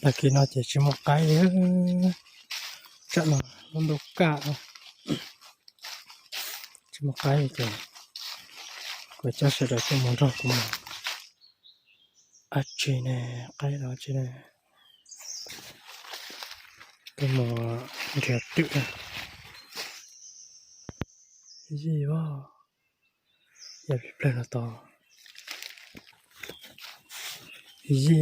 ຕາກີ້ເນາະ ເຈຊິມາໄກເດີ ຈະມາ ມັນດູກະ ຈະມາໄກເດີ ກວ່າຈະສະໄດ້ ກະມາດອກ ກະມາ ອາຈີແນ່ ໄກແລ້ວ ອາຈີແນ່ ກະມາ ດຽວຕຶ ຢີວ່າ ຢາກໄປເລີຍນະຕໍ່ ຢີ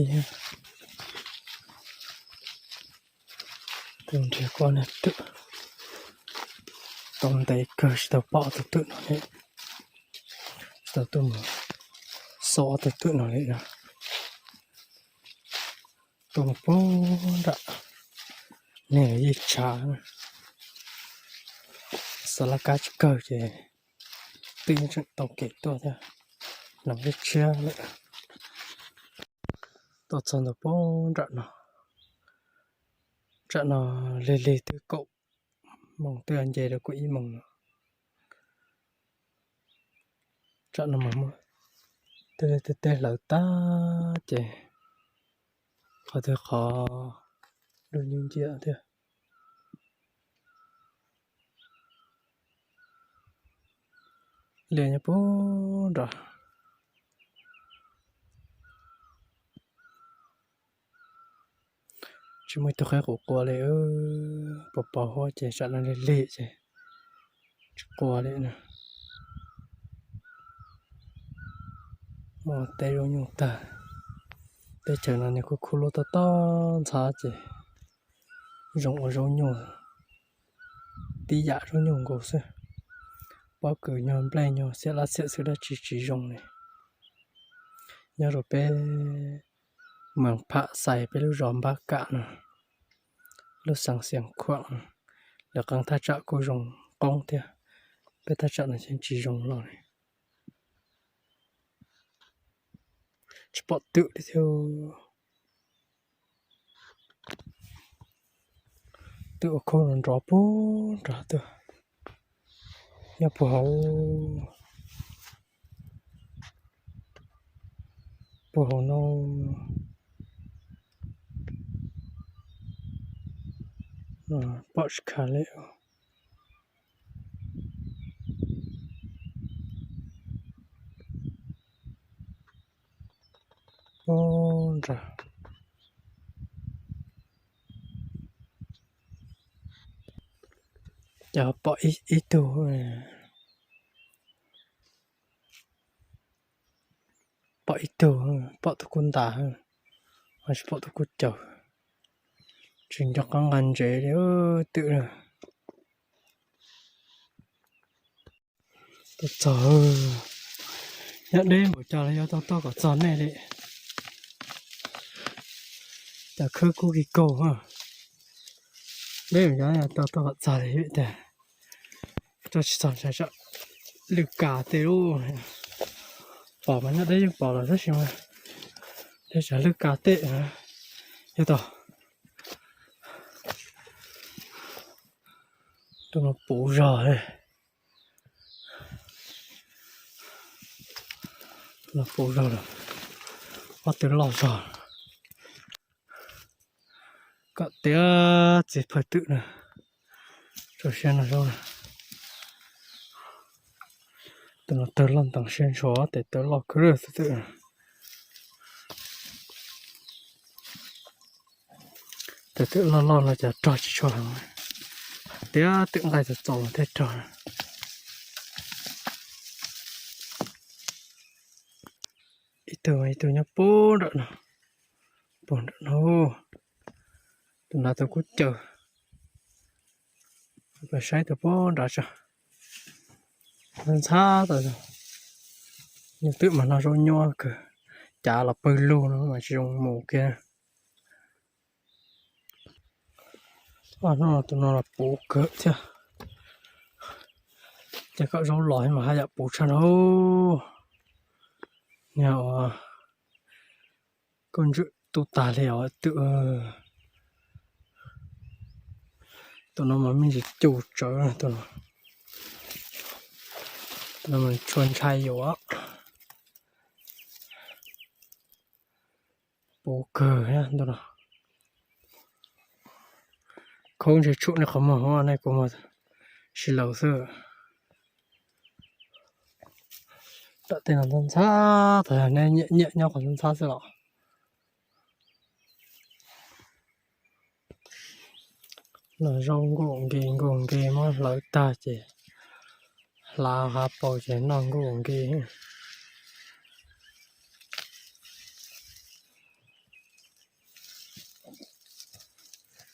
ຕຶງເທກວ່າແນ່ຕຶ ຕົງໄດເກີ ສະເຕົາປະ ຕຶ ເນາະ ສະເຕົາຕຸ້ມ ຊໍ ຕຶ ເນາະ ນີ້ນະ ຕົງໂປດະ ແນ່ ຢີຊາ ສະລະກາຈະເກີ ເຈ ຕື່ນຈະຕົງເກຕົວເທ ນຳເຮັດເຊຍເລີຍ ຕົວຊອນຕົວໂປດະເນາະ ຈະນອນເລໆ ຕື່ນກົບ ມອງເຕືອນເຈ ແລ້ວກໍອີ່ມອງເນາະ ຈະນຳມາ ເຕເຕເຕ ເຫຼົ່າຕາເຈ ຂໍເທີ ຂໍດູຍິງເຈຍເທີ ເລຍະປູດອ ຊິມື້ຕົວໄຄກົວເລີຍ ເອີ ປະປາຫົວເຈ ສັດນັ້ນເລເຈ ຈະກົວເລີຍນະ ມອເຕໂຍໂຍຕາ ເຕເຈີນະນີ້ ຄຸຄຸໂລຕາຕອນຊາເຈ ໂຢງໂອໂຢໂຍ ຕີຢາໂຢໂຍໂກເຊ ປອກກືໂຍແບໂຍ ເສຍລາເສຍຊື່ດາຈີຈີໂຢງນີ້ ຍາໂຣເປ ເມືອງພະໄຊ ເປັນລູກຈອມບາກະນະ ລູກສັງສຽງຂວາງ ແລ້ວກັງຖ້າຈະກູຢົງກົງເທຍ ເປັນຖ້າຈະນະຊຽງຈີຢົງລອນ ສະເປາະຕຶເທວ ຕຶໂອໂຄນອນລໍປູນຕາຕຶ ຍາປູເຮົາ ປູເຮົາເນາະ ອາ ປອດຄາເລວ ໂອ້ ຈະເປາະອີ ອີໂຕ ເອີ ເປາະອີໂຕ ເອີ ເປາະຕະກຸນຕາ ເອີ ເຮົາຊິເປາະຕະກຸດເຈົ້າ ຈຶ່ງຈະກັງກັນເຈເດີ ເອີ ຕຶເດີ ຕົວຈອ ຍາເດ້ບໍ່ຈອລະ ຍາຕໍ່ຕໍ່ກໍຈອແນ່ເດ້ ຈະຄືກູກິໂກຮະ ເດ້ບໍ່ຈອລະ ຍາຕໍ່ຕໍ່ກໍຈອເດ້ ແຕ່ ເຈົ້າຊິສອນໃສ່ຈະ ລືກາເຕໂລ ປອມມັນນະ ໄດ້ຍັງປອມລະ ຊິມາ ເດຈະລືກາເຕ ເຮັດຕໍ່ ຕົວມາປູຢາເລີຍ ລະປູຢາລະ ວ່າເຕັມຫຼອດຢາ ກະເຕຍ ເຈັບເພີດຕຶນະ ໂຊຊຽນນະໂຊນະ ໂຕນະເຕີລອນຕັງຊຽນຊໍ ເຕເຕີລອນຄືເລີຕຶນະ ເຕີລອນລອນລະຈະຈອດຊິຊໍ ເຕຍຕຶນໄລຈະຈອດເທດຈອດ ອີໂຕ ອີໂຕຍາໂປນດະນະ ໂປນດະນະ ໂຕນາໂຕກຸເຈີ ໄປໃຊ້ໂຕໂປນດະຈະ ມັນຊາຕະ ຍາຕຶມານາໂຊຍອກ ຈາລະປືລູນະ ມາຊິລົງໝູເກ ອາໂນ ໂຕໂນລະປູເກີດເທ ຈະກະໂຊລອຍມາຫາຍາປູຊະໂນ ຍາ ກອນຈຸຕຸຕາແລ້ວຕຶເອີ ໂຕໂນມັນມີຈິຈູເຈີ ໂຕໂນ ໂຕໂນມັນຊວນໄຊຢູ່ອະ ປູເກີຍໂຕໂນ Không, sẽ chụp này có mà hoa này có mà. Xin lỗi sư. Đã tên là dân xã, thật là này nhẹ nhẹ nhau còn dân xã sư lọ. Nó rong gỗ ghê, gỗ ghê mà lỡ ta chứ. Lá há bầu chứ nó gỗ ghê.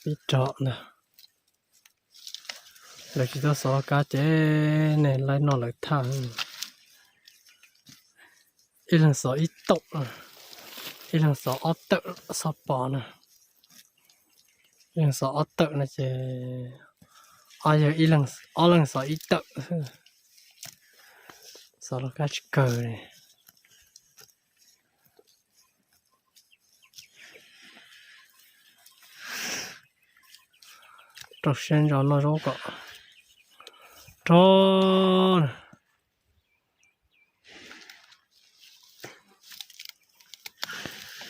Pít trọ nè. Lăk ki tơ sŏ ka chê nê, lai nŏ lăk tha. Ih lăng sŏ ih tŏk, ih lăng sŏ ŏ tơ̆ sŏ pŏ nă. Ih lăng sŏ ŏ tơ̆ nă chê. Ơ yơ ih lăng, ơ lăng sŏ ih tơ̆. Sŏ lăk ka chê kơ nê. Trâu sen gió nó rốt cọ. Trâu.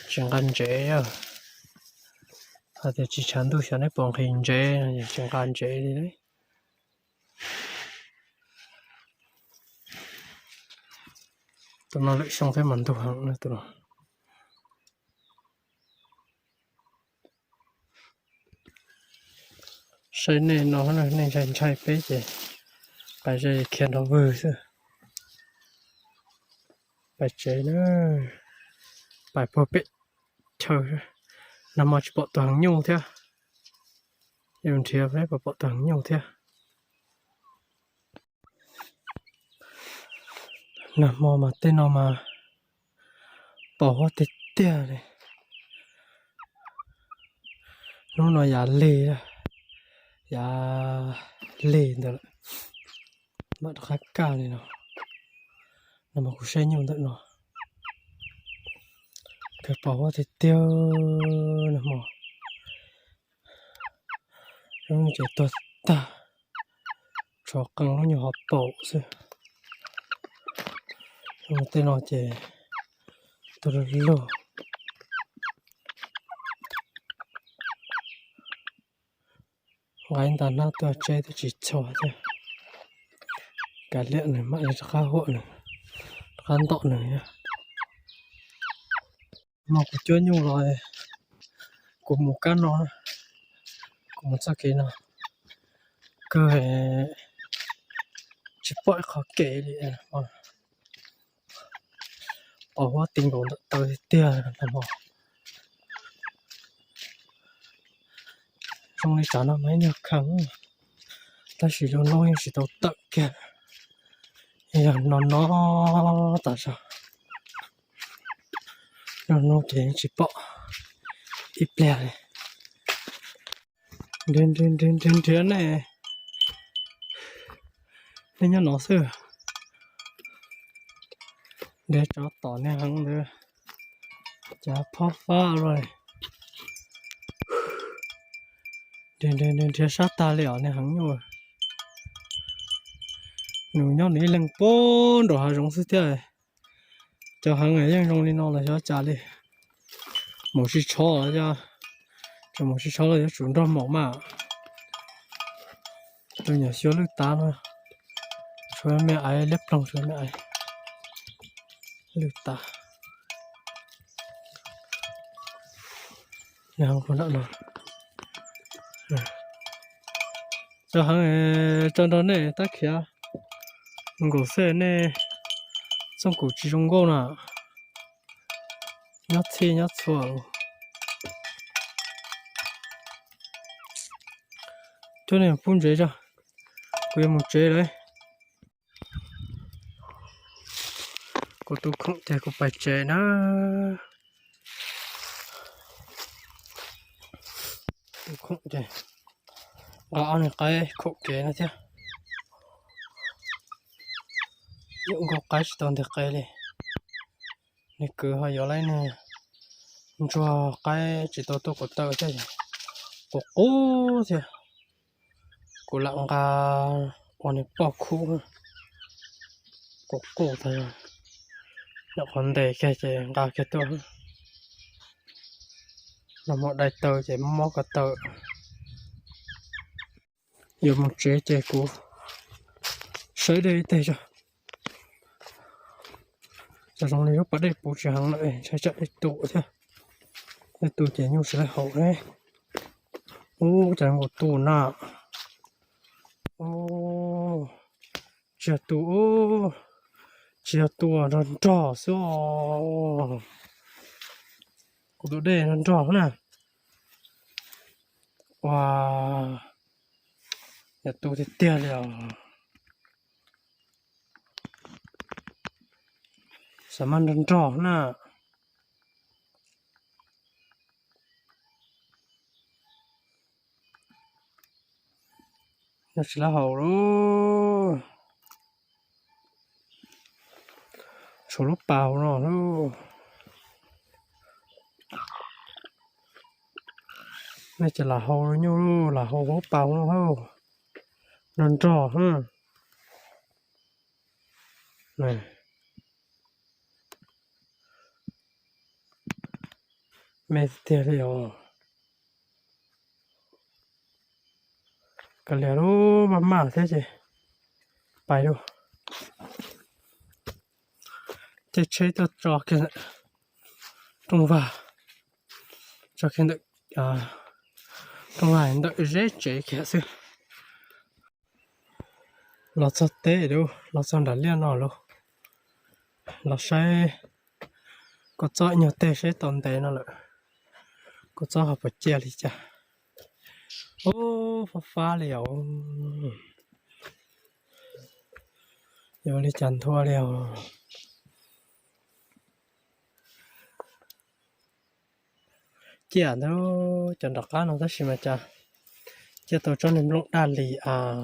Chẳng cần chế à. Thôi thì chỉ chắn tôi sẽ nói bọn hình chế, chẳng cần chế đi đấy. Tụi nó lại xong thế mà tôi hẳn nữa tụi nó. Sai nê nọ nê, nê sai sai pê chê. Pai chê khian thâo vư sư. Pai chê nê. Pai pô pê chơ. Nà mò chì pọ tuang nhung thiê. Yun thiê pê pọ pọ tuang nhung thiê. Nà mò mà tê nọ mà. Pọ hua tê tiê nê. Nô nọ yà lê, yà lê ndơ. Mă khá cao nê nọ. Nà mò cú xe nhung ndơ nọ. Kơ pọ hua tê tiê nà mò. Nô nê chê tua ta. Chó căng nô nê họp pọ sư. Nô tê nọ chê tua lô. Ngai ta na tua chê tua chì chua chê. Ka liê nê mă nê khá hua nê. Khá ntọ nê yê. Mò cú chua nhung loi. Cú mù cá nô. Cú mù sa kê nô. Kơ hê. Chì pọi khó kê đi. Mò. Pọ hua tinh bông tơ tiê nà mò. Rong nê chả nô máy nê khăng. Ta sì lô nô yê sì tâu tơ kiê. Yê nô nô ta sa. Nô nô chê chì pọ. Ih plea nê. Đen, đen, đen, đen, đen nê. Nê nhá nó sư. Đen chó tỏ nê hăng đen. Chá phó phá rồi. Đen, đen, đen, đen sát ta lẹo nê hăng nhô. Nụ nhó nê lưng pôn đổ hà giống sư thiê. Chó hăng nê yăng rong li nô là chó chả li. Mổ si chó là chó. Chó mổ si chó là chó chủ đo mổ mà. Tôi nhỏ xíu lư tá nô. Chó mẹ ai lếp lòng chó mẹ ai. Lư tá. Nè hăng con đợt nô. Chó hăng nê chó đo nê tá khía. Ngô xe nê. Song củ chì rong ngô nà. Nhá chê nhá chua. Chua nê pun chê chơ. Cú yê mù chê đê. Cú tu khung chê cú pai chê nà. Tu khung chê. Gao nê kai khung chê nà thiê. Yŭ gao kai chì tông thiê kai lê. Nê kơ hoi yua lai nê. Nchua kai chì tô tô cô tơ chê. Cô cô thiê. Cô lặng gà. Ôn nê pok khu. Cô cô thiê. Nọ con đê kê chê gà kê tô. Nà mò đai tơ chê mò kơ tơ. Yo mong chế chè cũ. Sới đây tê cho. Cho trong này lúc bắt đây bù chỉ hàng lại, sai chạy đi tụ thế. Đây tụ chế nhu sẽ lại hậu đấy. Ô, chẳng có tụ nạ. Ô, chia tụ, ô. Chia tụ ròn trò xíu. Cô tụ đây ròn trò nè. Wow. Nhà tù thì tiền rồi. Sao mà đần trò nè. Nó chỉ là hậu đó. Số lúc bao nó đó. Nó chỉ là hậu nó nhiêu là hậu hố bao nó hậu. Đần trò ha. Nè. Mê tiệt đi ồ. Cả lẻ lú mà mà thế chứ. Phải đâu. Chết chết tao cho kia. Trong và. Cho kia đợi. À. Trong và đợi dễ chế kia xưa. Los txog teb lauj, los txog nram liaj no lauj. Los saib, kuv txob nyuag teg saib tau ntev no lawm, kuv txob ho puas ciaj li cas. Ub, fab fab li os, yuav ua li cas nthua li os. Ciaj ntau cov nram qab no tab sis mas cas ciaj tau tsob niag nplooj daj li as.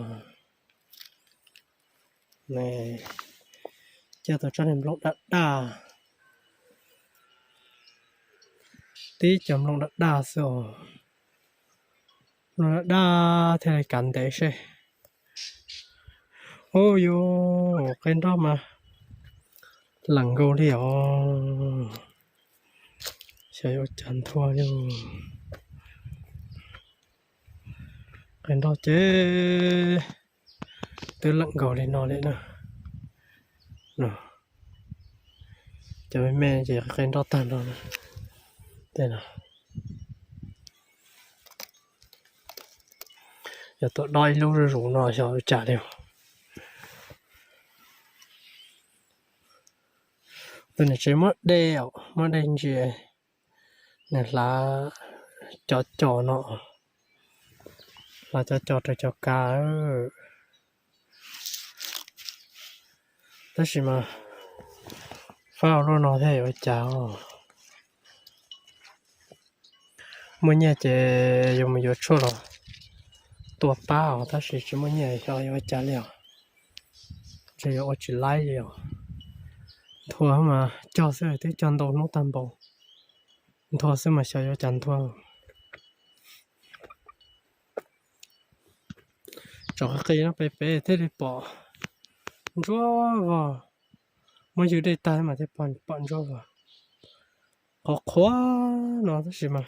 Ciaj tau tsob niag nplooj daj daj, tib cov nplooj daj daj xwb os. Nplooj daj daj thiaj li kav ntev seb. Ub, yuav qe nroj mas leem nkaus li os. Xyov yuav ua cas nthua li. Qe nroj ces twb leem nkaus li no li na. Cov me me ces qe nroj tag nrho na. Tej no yuav tuaj dob ib lub zuj zus no xyov yuav cas li. Tus niam tsev muab de os, muab de ntsia, nws hlav cov cos no, hlav cov cos raws cov kav. Tab sis mas fab ua luaj no thiab yuav ua cas os. Muaj nyiaj ces yuav mus yuav tshuaj los tua pab os, tab sis tsis muaj nyiaj xyov yuav ua cas li os. Ntshe yuav ua tsis laib li os. Nthua mas cog xwb twb cog ntau hnub tag npaum, nthua xwb mas xyov yuav cas nthua. Tsom qis qis no pem pem thiaj li pom ntsuab vog, muab ywg dej tag mas thiaj pom ntsuab vog. Qhuav qhuav no tab sis mas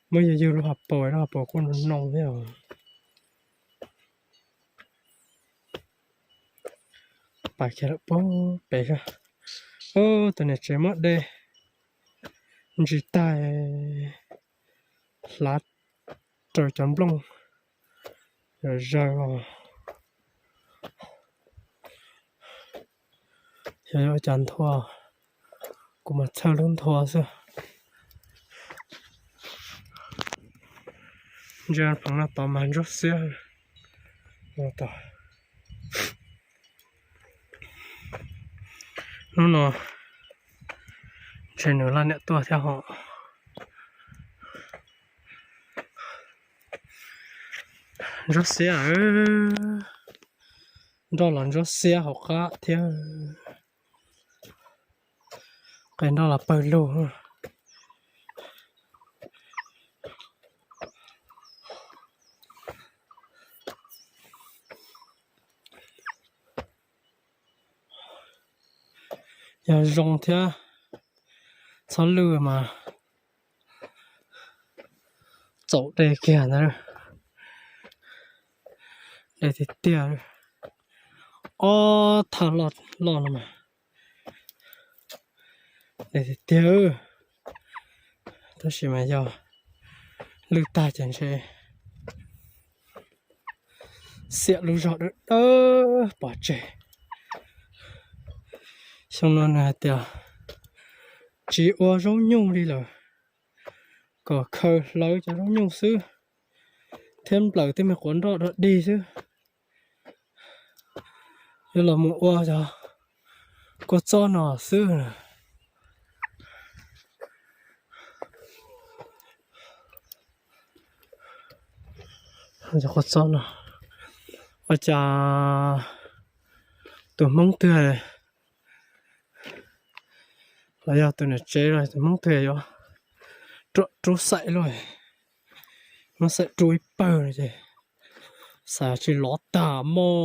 muab ywg ywg lub hauv paus, lub hauv paus kuj noo noo thiab os. Pais kiag lawm puag pem. Ub, tus niam tsev muab de ntsis tag hlav raws cov nplooj zaws os. Xyov yuav ua cas nthua, kuv mas txhawj lub nthua xwb. Ntsia pheev no tod mas ntsuab xiab. Hnub no ntshe nws laj niam tuaj thiab hos. Ntsuab xiab, nroj los ntsuab xiab hauv qab thiab. Qe nroj los pawg lug. Yog zoo thiab txhob lwj mas txaus de kiag ntag. ໄດ້ແຕ່ເຕັ້ຍ. ອໍ ທາງລອດ ລອດລົງມາ ໄດ້ແຕ່ເຕັ້ຍ. ເອີ ເຈົ້າຊິມາຢໍ້ ລືຕາຈັນເຊ ເສຍລູກຈອດເດີ ເອີ ປາເຈ. ຊ່ວງນັ້ນນະ ເຕີ ຈີອັວໂຈະຍຸງດີເລີຍ ກໍເຄີາເລີຍຈະໂຈະຍຸງຊື້ ທຽມເລີຍ ແຕ່ແມ່ນຄົນດອກດອກດີຊື້ ເດີລະມື້ອັວຈະ ກໍຈອນອນຊື້ນະ ຈະກໍຈອນອນ ອາຈານ ໂຕມົງເທື່ອ ລະຍະໂຕນີ້ເຈລະ ໂຕມົງເທື່ອຢູ່ ຕຣວດຕູໃສ່ເລີຍ ມາໃສ່ຕູອີເປີເຈ ສາຊິຫຼໍຕາໝໍ້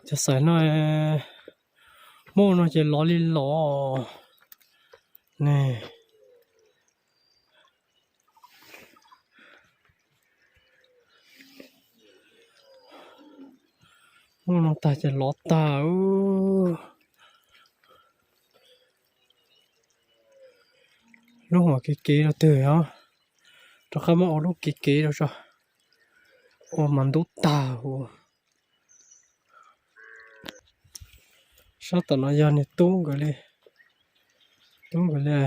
ຈະໃສ່ໜ້ອຍໝໍ້ໜ້ອຍ ຈະຫຼໍລີຫຼໍ ນີ້ ໂອ້ ນ້ອງຕາຈະຫຼໍຕາ ເອີ ລູກຫົວເກໆ ລະເຕີເນາະ ຕອນຂ້າມາອອກລູກເກໆ ລະຈ້ະ ໂອ້ ມັນດຸຕາ ໂອ້ ຊາວຕອນນ້ອຍຢານີ້ຕຸ້ງກະເລີຍ ຕຸ້ງກະເລີຍ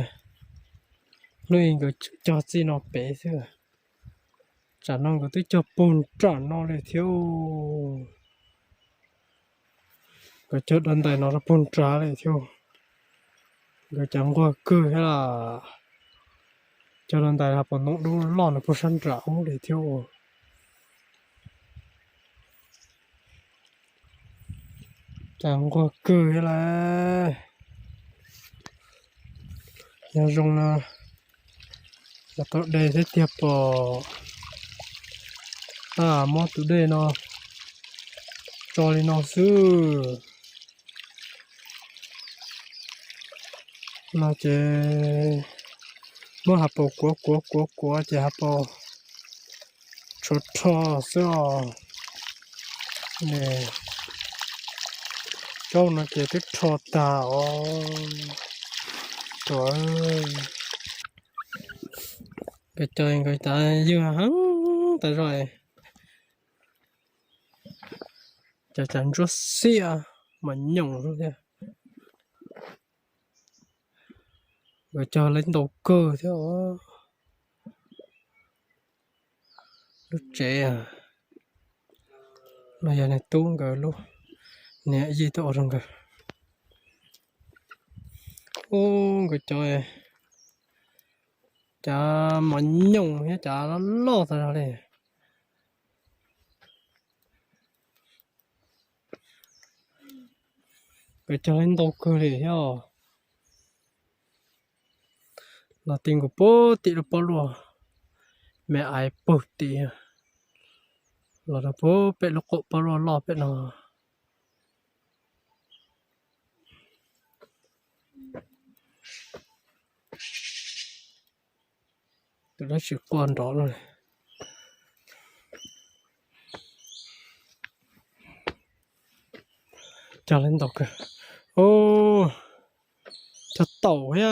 ໂລເອງກະຈອດຈີ່ນອກເປຊື່ ຈານອນກະຕຶກຈອດປູນຕານອນເລີຍທຽວ ກະຈອດດອນໄດນອນລະປູນຕາເລີຍທຽວ ກະຈັງກວ່າຄືເຮັດລະ ຈອດດອນໄດລະປະນົກດູລອນລະປູຊັນຕາໂອເລີຍທຽວ ຈາງກວ່າເກີຍລະ ຍາຊົງນະ ລະໂຕເດເສຍເຕຍປອ ອາ ມໍຕູເດເນາະ ຈໍລີນອງຊື ນອເຈ ເມື່ອຫາໂປກົວ ກົວ ກົວ ກົວ ເຈຫາໂປ ໂຊທໍເສືອ ນີ້ ເຈົ້ານະເຈຕຶກທໍຕາ ໂອ້ ໂຕເອີຍ ກະຈອຍກະຕາຍ ຢື້ອຫັງຕາຈອຍ ຈະຈັນຈົວເສຍ ມາຫຍົງເສຍ ກະຈອຍເຫຼັນໂຕເກີເສຍ ໂອ້ ລູກເຈອະ ມາຢາໃນຕຸ້ງກະລູກ ເນຍ ຢີໂຕອອດງກະ ໂອ້ ກະຈອຍ ຈາມາຫຍົງເສຍ ຈາຫຼໍຕາເລີຍ ກະຈອຍໂຕເກີເລີຍ ນາຕິງກະໂປຕິລະປະຫຼໍ ແມ່ອາຍໂປຕິ ລະຕະໂປເປະລະໂກະປະຫຼໍຫຼໍເປະນອ ໂຕລະສິບກວ່າດອກເລີຍ ຈະເຫຼັນດອກ ໂອ້ ຈະເຕົາເຮຍ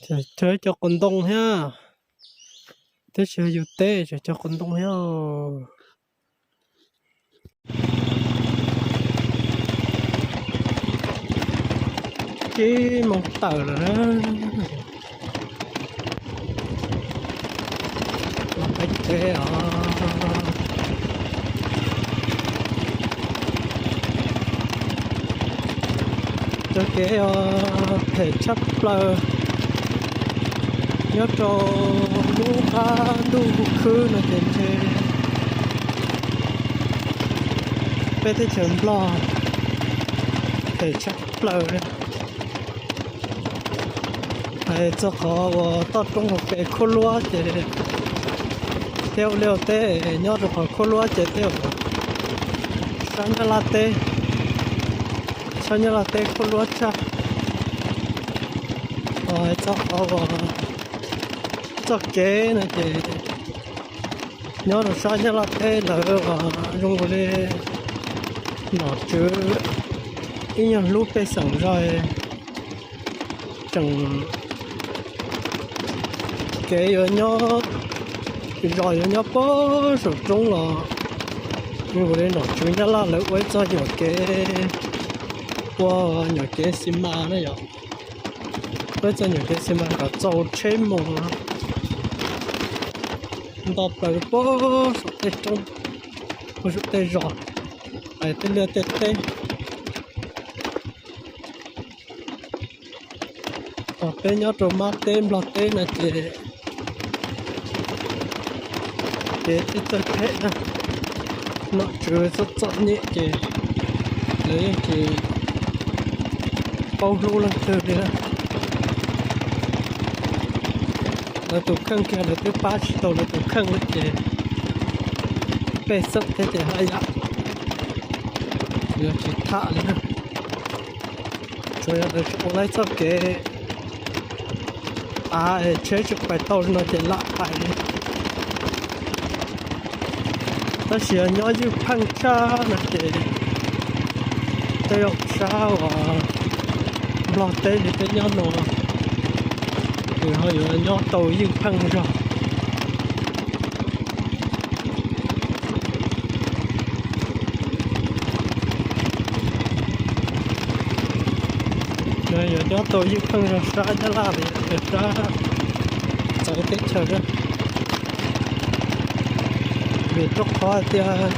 ເທີເຈົ້າຄົນດົງເຮຍ ເທີເຊີຢູ່ເຕ ເຈົ້າຄົນດົງເຮຍ ຈີ່ມົງເຕີລະເດີ ໄປເຈອ ຈະເກອ ເພຈະເປີ ຍອດໂຕລູກຄ້າດູຄືນະເຈນເຈ ເປເຕເຈີນບລໍ ເພຈະເປີ ໄອ້ເຈົ້າຂອງວ່າຕອດຕົງເປໂຄລັວເຈ ເທວເລວເຕ ຍອດຂອງໂຄລັວເຈ ເທວ ຊາຍາລາເຕ ຊາຍາລາເຕ ໂຄລັວຈາ Ôi, chắc có, ờ, chắc kế này thì nhớ được sao nhớ là thế là, ờ, dùng cái đi nó chứ ít nhiều lúc cái sẵn rồi chẳng kế ở nhớ rồi ở nhớ bó sổ trống là dùng cái đi nó chứ nhớ là lỡ quấy cho nhiều kế qua nhiều kế xi măng đấy. Ơ, cho nhiều cái xe mà có châu chế mù. Đọc là bố số tê trông, bố số tê giò, ai tê lưa tê tê. Ở bên nhau trông mát tê, mlọt tê này thì Ke ti tơ phe na, no chư sot sot ni ke, le ke pau lu lăng tơ ni na. Lơ tu khang ke, lơ tu pa chi to, lơ tu khang le ke. Pe sot ke ke ha ya. Yo chi tha le na. Chua ya lơ chua lai sot ke. ອາ ເອ ເຊ ຈະໄປຕໍ່ເນາະ ເຈລະໄປ. ຕາເຊຍຍໍຢື້ພັງຊານະເຈ ແຕ່ອອກຊາວ ອາ ບລັອກເຕ ເຕຍອນນໍ ຄືເຮົາຢູ່ຍໍໂຕຢື້ພັງຊາ. Rồi, rồi, cho tôi với con rồi xóa cho là để, để xóa. Sao cái tết trời đó. Vì chốc khó thì, à,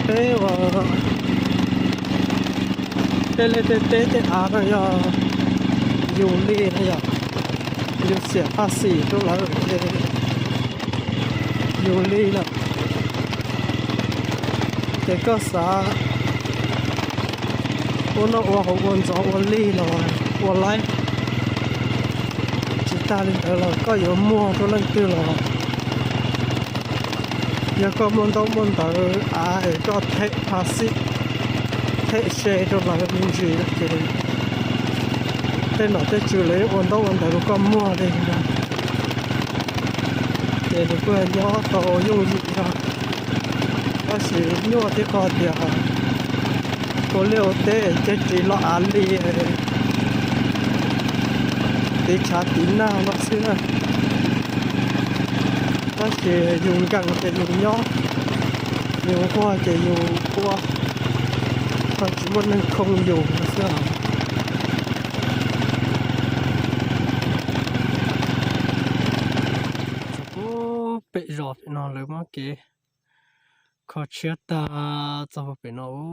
thế mà, thế lên tết, tết, tết à, nó do dù đi nó do dù xỉa pha xỉ đâu lắm. ຢູ່ລີລະ ເຕກໍສາ ໂອນອກອວກໂອນສອງໂອນລີລະ ໂອນໄລ ຊິຕາລິນເອີລະ ກໍຢູ່ມົວໂຕນັ້ນຕື່ລະ ຢາກກໍມົນໂຕມົນເຕີ ອາເອກໍເທະພາຊິ ເທະເຊໂຕລະ ມີຊີເຕ ເຕໜໍເຕຈື່ເລີຍ ໂອນໂຕໂອນເຕີ ກໍມົວເລີຍ. ເດ ເພື່ອຍໍໂຕຍຸງຍິງເນາະ ກໍຊິຍົວທີ່ຄອດຽວ ໂກເລວເຕ ເຈຈີລອອາລີ ເຕຊາຕີນາມາເຊືອ ກໍຊິຍຸງກັງເຕຍຸງຍໍ ຍຸງຄົວເຕຍຸງຄົວ ກໍຊິໝົດໜຶ່ງຄົງຢູ່ເຊືອ. ໂອ້ ເປະຢອດເນາະ ເລີຍມາເກ ຂໍເຊຍຕາ ຈະບໍ່ເປັນເນາະ ໂອ້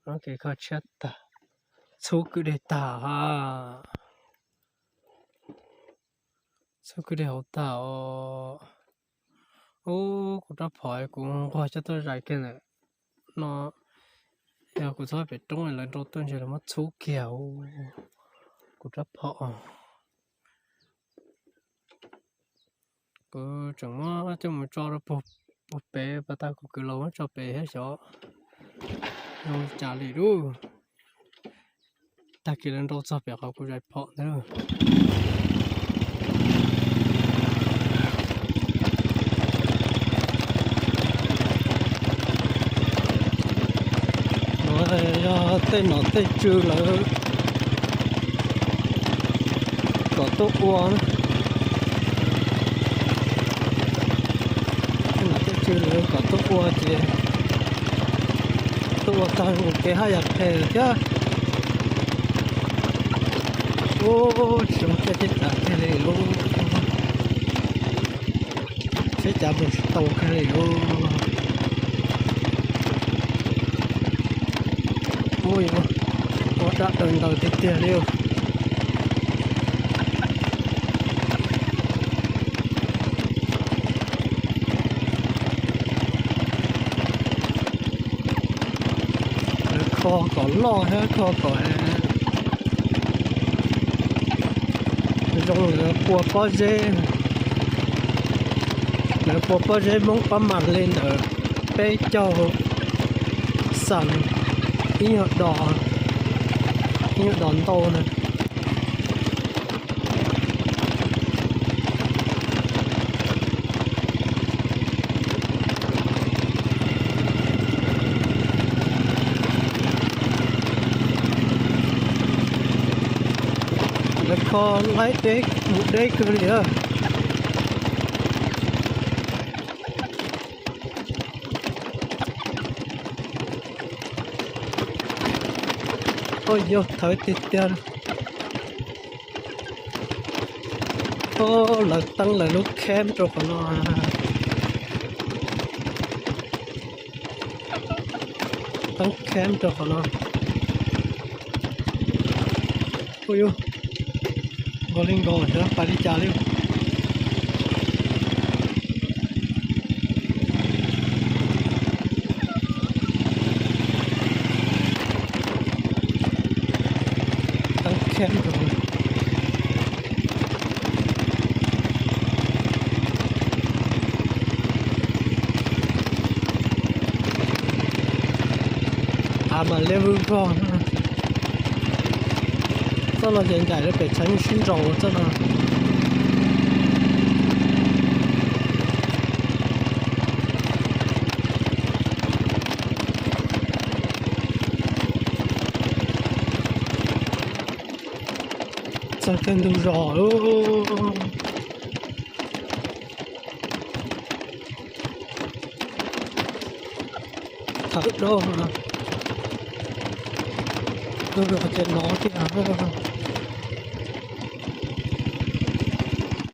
ໂອເຄ ຂໍເຊຍຕາ ຊູກຶເດຕາ ຊູກຶເດໂອຕາ ໂອ ໂອ້ ກູຕາພອຍ ກູຮອຍຈະຕົວໃຫຍ່ແຄ່ນັ້ນເນາະ ຍາກູຊອຍໄປຕົງໄປແລ້ວ ໂດດຕົ້ນເສຍແລ້ວມາຊູກຽວ ກູຕາພອຍ. ກູຈະມາ ຈະມາຈອດປຸບ ປຸບເປ ປະຕາກູຄືລາວມາຈອດເປເຮັດຊໍ ໂນຈາລີດູ ຕາກີແລນໂດຈອດເປເຂົາກູໃຈເພາະເດີ. ເອີ ເຕນອເຕຈື່ເລີຍ ກໍຕົກອວນ ເຕນອເຕຈື່ເລີຍ ກໍຕົກອວນເຈ ຕົກອວນຕາຍໂອເຄ ຫາຢາກແພ້ເຈ້ ໂອ້ ສົມເຈຕິດຕາເທເລໂລ. ເສຍຈາກເບິ່ງໂຕແຄ່ນີ້ ໂອ້ ໂອ້ຍ ໂອ້ ດະເດີນເດີນເຕຍໆເດ ຄໍກໍຫຼໍ່ແທ້ ຄໍກໍແຮງ ລົງເຫຼືອປົວປໍເຈ ເຫຼືອປົວປໍເຈ ມົງປະມານເລນເດີ ເປເຈົ້າສັນ ອີ່ຫຍັງດອນ ອີ່ຫຍັງດອນໂຕນະ. ນະຄອນໄລເດັກ ເດັກເລີຍ. ໂອ້ຍໂຍ ເທີຕິດເຕີນ. ໂອ້ ລາວຕັ້ງລາວລູກແຄມໂຕຂະໜອດ ຕັ້ງແຄມໂຕຂະໜອດ. ໂອ້ຍໂຍ Golingo, ya, Paricha, leo. Tan kæmpe. Ama level four. ເຈົ້າລະໃຫຍ່ໆ ແລ້ວໄປໃຊ້ຊິນໂຈເຈົ້ານະ. ເຈົ້າເປັນດູລໍ. ເອີ ເຈົ້າເນາະ ທີ່